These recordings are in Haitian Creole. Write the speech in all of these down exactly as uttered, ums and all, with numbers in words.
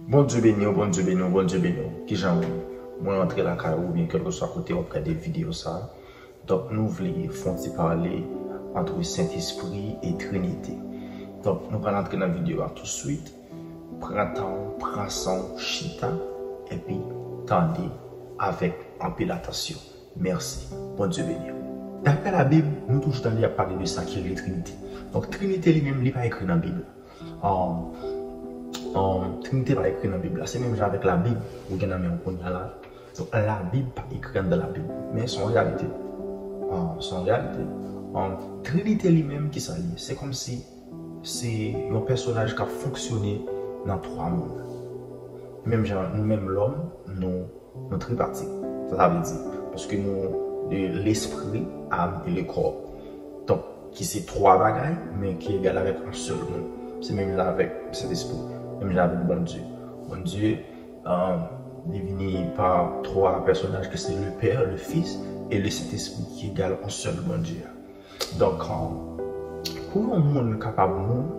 Bondye beni w, Bondye beni w, Bondye beni w. Kijan w ye? Mwen rantre lakay ou oubyen kèlkeswa kote w ap gade videyo sa a. Donk, nou vle fè yon ti pale ant Sentespri e Trinite. Donk, nou pral antre nan videyo a touswit. Pran tan w, pran san w, chita, epi tande avèk anpil atansyon. Mèsi. Bondye beni w. Daprè Labib, nou toujou tande y ap pale de sa ki rele Trinite. Donk, Trinite li menm, li pa ekri nan Bib. Um, um, Trinite pa ekri nan Bib la. Se menm jan avèk Labib ou gen nan men w kounye a la. Donk, Labib pa ekri anndan Labib. Men se yon reyalite. Um, se yon reyalite. Um, Trinite li menm, ki sa li ye? Se kòmsi se yon pèsonaj k ap fonksyone nan twa moun. Menm jan nou menm lòm, nou, nou tripatik. Sa sa vle di? Paske nou, e, lespri, am e le kò. Donk, ki se twa bagay, men ki egal avèk yon sèl moun. Se menm jan avèk Sentespri, menm jan avèk Bondye. Bondye, um, li vini pa twa pèsonaj ke se le Pè, le Fis e le Sentespri ki egal yon sèl Bondye a. Donk, um, pou yon moun kapab moun,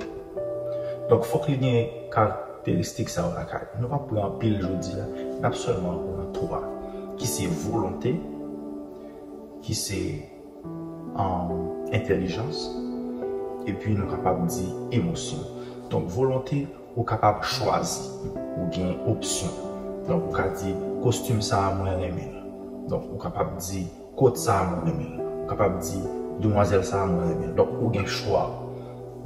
donk fòk li gen karakteristik sa yo lakay. Nou p ap pran anpil jodi a, n ap sèlman pran twa, ki se volonte, ki se, um, entèlijans, epi nou kapab di emosyon. Donk, volonte, ou kapab chwazi, ou gen opsyon. Donk, ou ka di, kostim sa a, mwen renmen l. Donk, ou kapab di, kot sa a, mwen renmen l. Ou kapab di, demwazèl sa a, mwen renmen l. Donk, ou gen chwa w.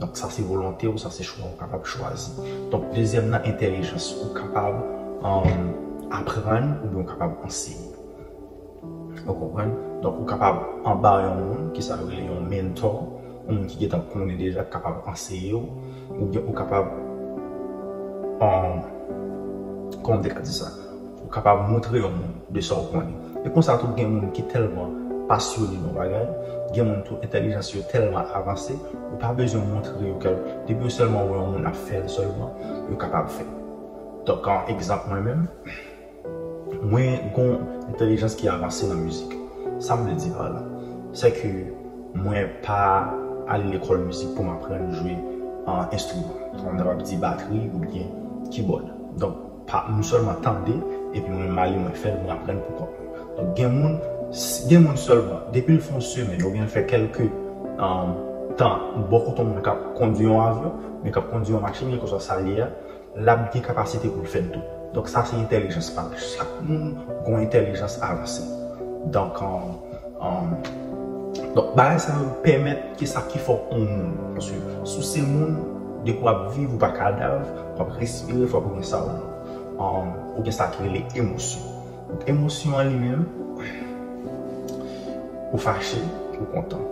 Donk, sa se volonte w, sa se chwa w, ou kapab chwazi. Donk, dezyèm nan entèlijans, ou kapab, um, aprann oubyen ou kapab anseye. Ou konprann? Donk, ou kapab anba yon moun, ki sa yo rele yon mentor, yon moun ki gentan konnen deja, ki kapab anseye w, oubyen ou kapab, um, kòman m te ka di sa? Ou kapab montre yon moun de sa w konnen. E konsa tou, gen moun ki tèlman pasyone nan bagay, gen moun tou entèlijans yo tèlman avanse, ou pa bezwen montre yo kèl, depi yo sèlman wè yon moun ap fè l sèlman, yo kapab fè. Donk, an egzanp, mwen menm, mwen gon entèlijans ki avanse nan mizik. Sa m vle di pa la, se ke mwen pa al lekòl mizik pou m aprann jwe, ah, enstriman. Kòm n ap di batri oubyen kibòd. Donk, pa, m sèlman tande, epi mwen m ale, mwen fè l, mwen aprann pou kont mwen. Donk, gen moun, s-, gen moun sèlman, depi l fè yon semèn oubyen l fè kèlke, um, tan bò kote yon moun k ap kondui yon avyon, men k ap kondui yon machin, kèlkeswa sa l ye a, l ap gen kapasite pou l fè l tou. Donk, sa se entèlijans pa l. Chak moun gon entèlijans avanse. Donk, um, um, donk, bagay sa yo pèmèt ke sa ki fè w yon moun. Paske si w se moun, depi w ap viv, ou pa kadav, w ap respire, fòk ou gen sa ou non. Um, ou gen sa ki rele emosyon. Donk, emosyon an li menm, ou fache, ou kontan.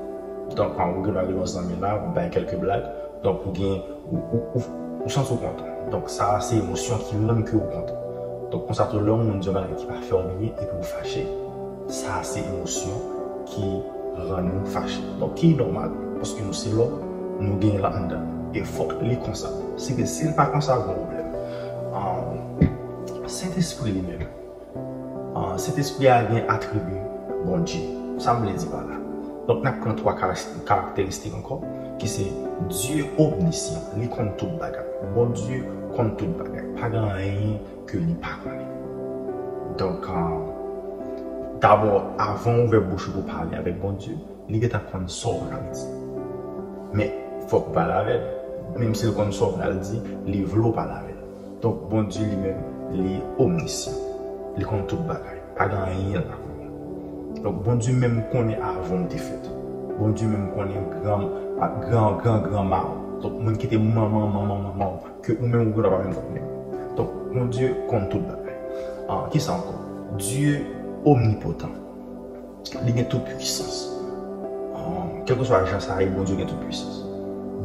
Donk, um, ou gen dwa gen yon zanmi la, ou bay kèlke blag, donk ou gen, ou, ou, ou, ou santi w kontan. Donk, sa a se emosyon ki rann ke ou kontan. Donk, konsa tou, lè yon moun di yon bagay ki pa fè w byen, epi ou fache, sa a se emosyon ki rann nou fache. Donk, ki nòmal, paske nou se lòm, nou gen l anndan. E fòk li konsa. Si ke, si l pa konsa, gon pwoblèm. Ah, Sentespri li menm. Ah, Sentespri a gen atribi Bondye. Sa m vle di pa la? Donk, n ap pran twa karakteristik ankò, ki se Dye omnisyan, li konn tout bagay. Bondye konn tout bagay. Pa gen anyen ke li pa konnen. Donk, ah, dabò, avan w ouvè bouch ou pou pale avèk Bondye, li gentan konn sa w pral di. Men, fòk ou pale avè l. Menm si l konn sa w pral di, li vle w pale avè l. Donk, Bondye li menm, li omnisyan. Li konn tout bagay. Pa gen anyen l pa konnen. Donk, Bondye menm konnen avan w te fèt. Bondye menm konnen gran, gran, gran, granma w. Donk, moun ki te manman, manman, manman w, ke ou menm ou gentan pa menm konnen. Donk, Bondye konn tout bagay. Ah, kisa ankò? Dye omnipotan. Li gen tout pwisans. Ah, kèlkeswa jan sa ye, Bondye gen tout pwisans.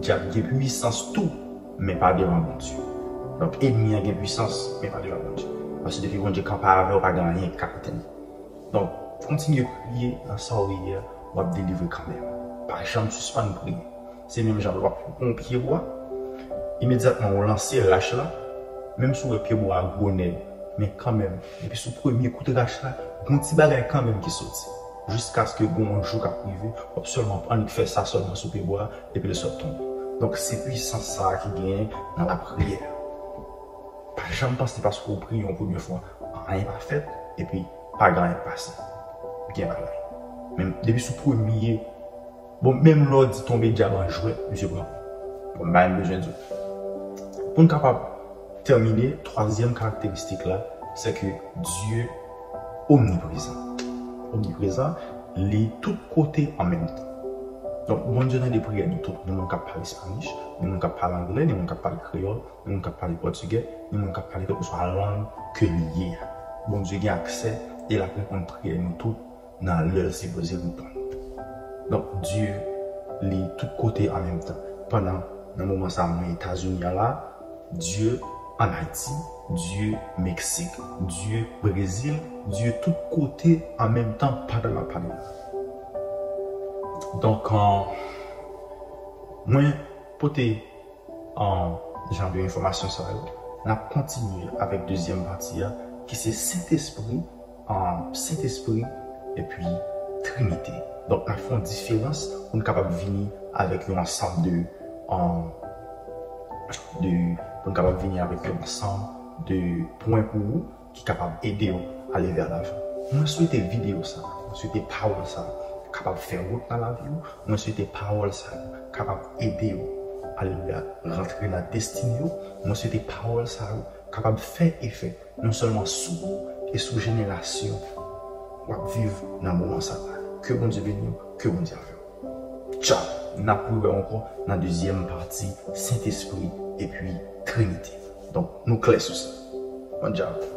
Dyab gen pwisans tou, men pa devan Bondye. Donk, ènmi an gen pwisans, men pa devan Bondye. Paske depi Bondye kanpe avè w, pa gen anyen ki ka kote l. Donk, kontinye priye nan sa w ye a, w ap delivre kanmenm. Pa janm sispann priye. Se menm jan lè w ap koupe yon pyebwa, imedyatman ou lanse rach la, menm si w wè pyebwa a gwo nèg, men kanmenm, depi sou premye kout rach la, gon ti bagay kanmenm ki soti. Jiskaske gon yon jou k ap rive, w ap sèlman annik fè sa sèlman sou pyebwa a, epi l sot tonbe. Donk, se pwisans sa a ki genyen nan lapriyè. Pa janm panse paske w priye yon premye fwa, anyen pa fèt, epi pa gen anyen k pase. Gen bagay. Men depi sou premye, bon, menm lè w di tonbe dyab an jwèt, misye pran. Bon, m pa menm bezwen di w. Pou n kapab tèmine, twazyèm karakteristik la, se ke Dye omniprezan. Omniprezan, li tout kote an menm tan. Donk, Bondye tande priyè nou tout, ni moun k ap pale espanyòl, ni moun k ap pale anglè, ni moun k ap pale kreyòl, ni moun k ap pale pòtigè, ni moun k ap pale kèlkeswa lang ke li ye a. Bondye gen aksè e l ap reponn priyè nou tout nan lè l sipoze reponn. Donk, Dye, li tout kote an menm tan. Pandan, nan moman sa a, mwen Etazini an la, Dye ann Ayiti, Dye Meksik, Dye Brezil, Dye tout kote an menm tan pandan m ap pale la. Donk, euh, mwen pote, euh, jan de enfòmasyon sa yo. N ap kontinye avèk dezyèm pati a, ki se Sentespri, euh, Sentespri, epi Trinite. Donk, n ap fè yon diferans pou n kapab vini avèk yon ansanm de, euh, de, pou n kapab vini avèk yon ansanm de pwen pou ou ki kapab ede w ale vè lavan. Mwen swete videyo sa, mwen swete pawòl sa kapab fè wout nan lavi w, mwen swete pawòl sa yo kapab ede w, alelouya, rantre nan destine w, mwen swete pawòl sa yo kapab fè efè non sèlman sou ou e sou jenerasyon w ap viv nan moman sa a. Ke Bondye beni w, ke Bondye avè w. Tchaw, n ap rewè ankò nan dezyèm pati Sentespri epi Trinite. Donk, nou klè sou sa. Bon djab.